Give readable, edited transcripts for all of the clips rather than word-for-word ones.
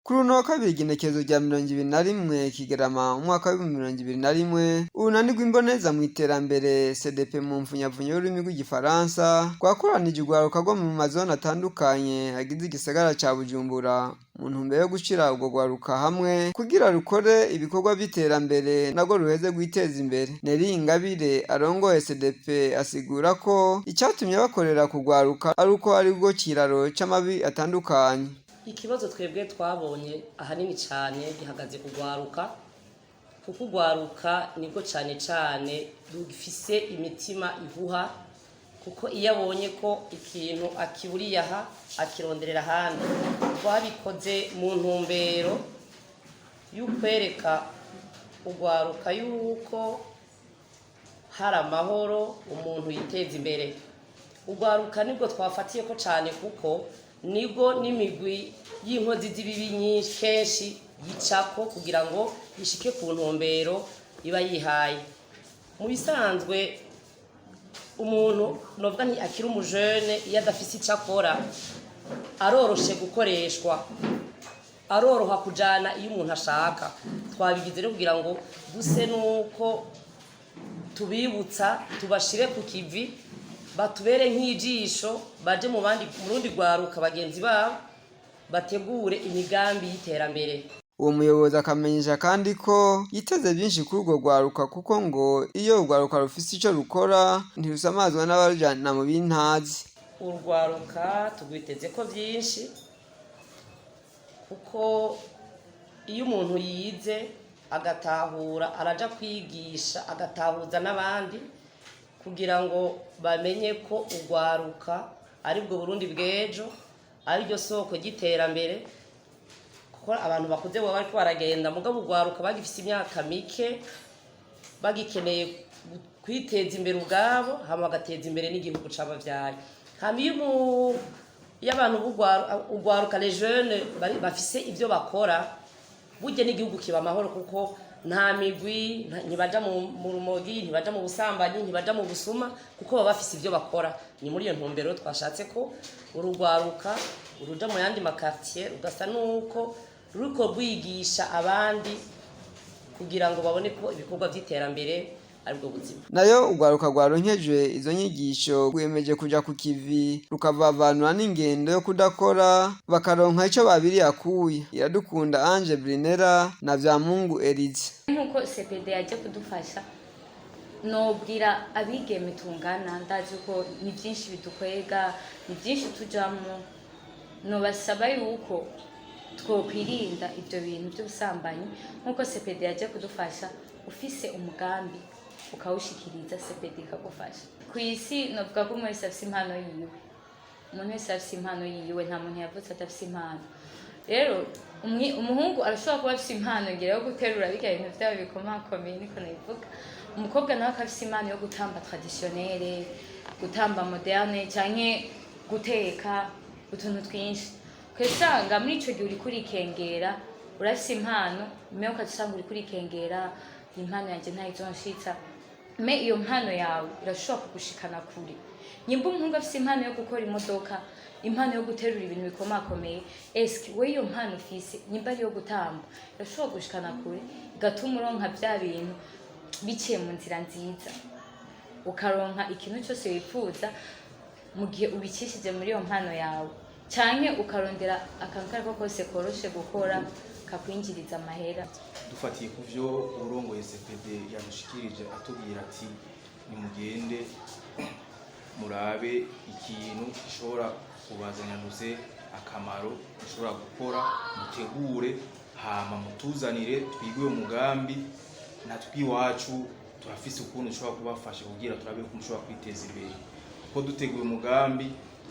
Kuri uno wa kabiri, igenekerezo rya 21 Kigarama umwaka w'2021, urunani rw'imboneza mu iterambere CDP mu mfunyapfunyo y'ururimi rw'igifaransa rwakoranije urwaruka rwo mu mazone atandukanye agize igisagara ca Bujumbura mu ntumbero yo gushira urwo rwaruka hamwe kugira rukore ibikorwa vy'iterambere narwo ruheze rwiteza imbere. Neri Ingabire arongoye CDP asigura ko icatumye bakorera ku rwaruka ari uko ari rwo kiraro c'amabi atandukanye. Ikibazo twebwe twabonye ahanini cyane gihagaze ku rwaruka, kuko urwaruka nibwo cyane cyane rufise imitima ihuha, kuko iyo abonye ko ikintu akiburiye aha akironderera ahandi. Twabikoze mu ntumbero y'ukwereka urwaruka yuko hari amahoro, umuntu yiteza imbere. Urwaruka nibwo twafatiye ko cyane, kuko nibwo n'imigwi y'inkozi z'ibibi nyinshi kenshi yicako kugira ngo ishike ku ntumbero iba yihaye. Mu bisanzwe umuntu novuga nti akiri umujene, iyo adafise icyo akora aroroshe gukoreshwa, aroroha kujana iyo umuntu ashaka. Twabigize rero kugira ngo duse nuko tubibutsa, tubashire ku kivi, batubere nk'ijisho, baje mu bandi, mu rundi rwaruka bagenzi babo, bategure imigambi y'iterambere. Uwo muyobozi akamenyesha kandi ko yiteze byinshi kuri urwo rwaruka, kuko ngo iyo urwaruka rufise ico rukora ntirusamazwa n'abarujana mu bintazi. Urwaruka tugwiteze ko byinshi, kuko iyo umuntu yize agatahura araja kwigisha, agatahuza n'abandi kugira ngo bamenye ko urwaruka aribwo Burundi bw'ejo, ariryo soko ry'iterambere, kuko abantu bakuze baba bariko baragenda, mugabo urwaruka bagifise imyaka mike bagikeneye kwiteza imbere ubwabo, hama bagateza imbere n'igihugu c'abavyaye. Hama iyo abantu urwaruka, les jeunes, bafise ivyo bakora, burya n'igihugu kiba amahoro, kuko nta migwi, ntibaja mu rumogi, ntibaja mu busambanyi, ntibaja mu busuma, kuko baba bafise ivyo bakora. Ni muri iyo ntumbero twashatse ko urugwaruka uruja mu yandi ma quartier rugasa nuko ruriko rwigisha abandi kugira ngo babone ko ibikorwa vy'iterambere aribwo buzima. Nayo urwaruka rwaronkejwe izo nyigisho rwiyemeje kuja ku kivi, rukavavanura n'ingendo yo kudakora, bakaronka ico babiriye akuya. Iradukunda Ange Brinera na Vyamungu Elize. Nk'uko CPD yaje kudufasha, nobwira abigeme tungana, ndazi ko ni byinshi bidukwega, ni byinshi tujamwo, nobasaba yuko twokwirinda ibyo bintu by'ubusambanyi. Nk'uko CPD yaje kudufasha, ufise umugambi ukawushikiriza CPD ikagufasha. Ku isi novuga ko umuntu wese afise impano yiwe, umuntu wese afise impano yiwe, nta muntu yavutse adafise impano. Rero umuhungu arashobora kuba afise impano ngira yo guterura birya bintu vyabo bikomakomeye, niko nabivuga. Umukobwa nawe akaba afise impano yo gutamba traditionnel, gutamba moderne, canke guteka utuntu twinshi. Ukasanga muri ico gihe uriko urikengera, urafise impano, mais ukaca usanga uriko urikengera: "Impano yanje ntayizonshitsa." Mais iyo mpano yawe irashobora kugushikana kure. Nyimba umuhungu afise impano yo gukora imodoka, impano yo guterura ibintu bikomakomeye, eske we iyo mpano ufise, nyimba ari iyo gutamba, irashobora gushikana kure, igatuma uronka vya bintu biciye mu nzira nziza, ukaronka ikintu cyose wifuza mu gihe ubicishije muri iyo mpano yawe, canke ukarondera akantu kariko kose koroshe gukora kakwinjiriza amahera. Dufatiye ku byo urongoye CPD yadushikirije, atubwira ati: "Nimugende murabe ikintu gishobora kubazanira akamaro, mushobora gukora, mutegure, hama mutuzanire twige uwo mugambi. Natwe iwacu turafise ukuntu dushobora kubafasha kugira turabe ko mushobora kwiteza imbere." Kuko duteguye umugambi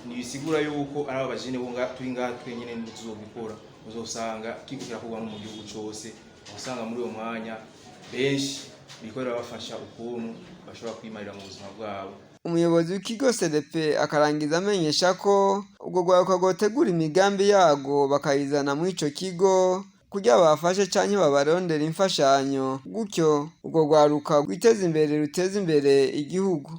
ntibisigura yuko ari aba bajene bo turi ngaha twenyene ntituzobikora. Uzosanga kiriko kirakorwa no mu gihugu cose, aho usanga muri uwo mwanya benshi biriko birabafasha ukuntu bashobora kwimarira mu buzima bwabo. Umuyobozi w'ikigo CDP akarangiza amenyesha ko urwo rwaruka rwotegura imigambi yarwo bakayizana muri ico kigo kugira babafashe canke babarondere imfashanyo, gutyo urwo rwaruka rwiteze imbere, ruteze imbere igihugu.